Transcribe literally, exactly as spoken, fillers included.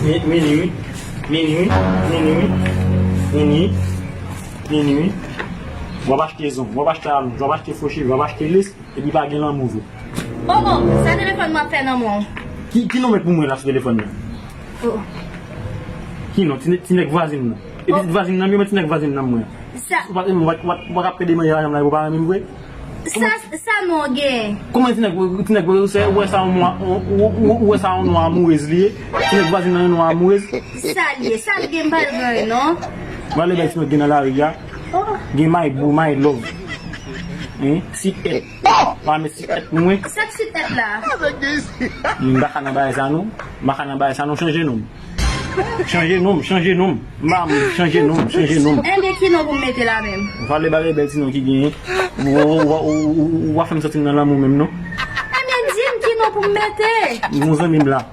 Minwi, minwi, minwi, minwi, minwi. W ap achte zong, w ap achte alonj, w ap achte fo cheve, w ap achte lès, epi pa gen lanmou vre. Oh, oh, sa telefòn mwen ap fè nan men w? Ki, ki non met pou mwen la sou telefòn nan? Oh. Ki non? Ti nèg, ti nèg vwazin nan. E pitit vwazin nan, men ti nèg vwazin nan mwen. Sa, Ou pa, ou pa, ou pa, ou pa ka pede manje lajan la, ou pa renmen vre? sa, sa non gen. Kòman ti nèg, ti nèg, ou wè sa yon nwa, ou wè sa yon nwa amourez li ye? Ti nèg vwazin nan yon nwa amourez? Sa l ye, sa l gen m pa l gen non. Wale bèl ti nèg gen nan lari a. Oh, Gen my boo, my love. Hein? Si et. Pa met si et pou mwen. sa k sou tèt la? M baka nan bagay sa non. M baka nan bagay sa non, chanje non. Chanje non, chanje non. M pa chanje non, chanje non. Enben ki non pou m mete la menm? Wale bale bèl ti non ki genyen. Ou, ou, ou, ou, ou, ou pa fè m santi m nan lanmou menm non. Enben di m ki non pou m mete. Yon zanmi m la.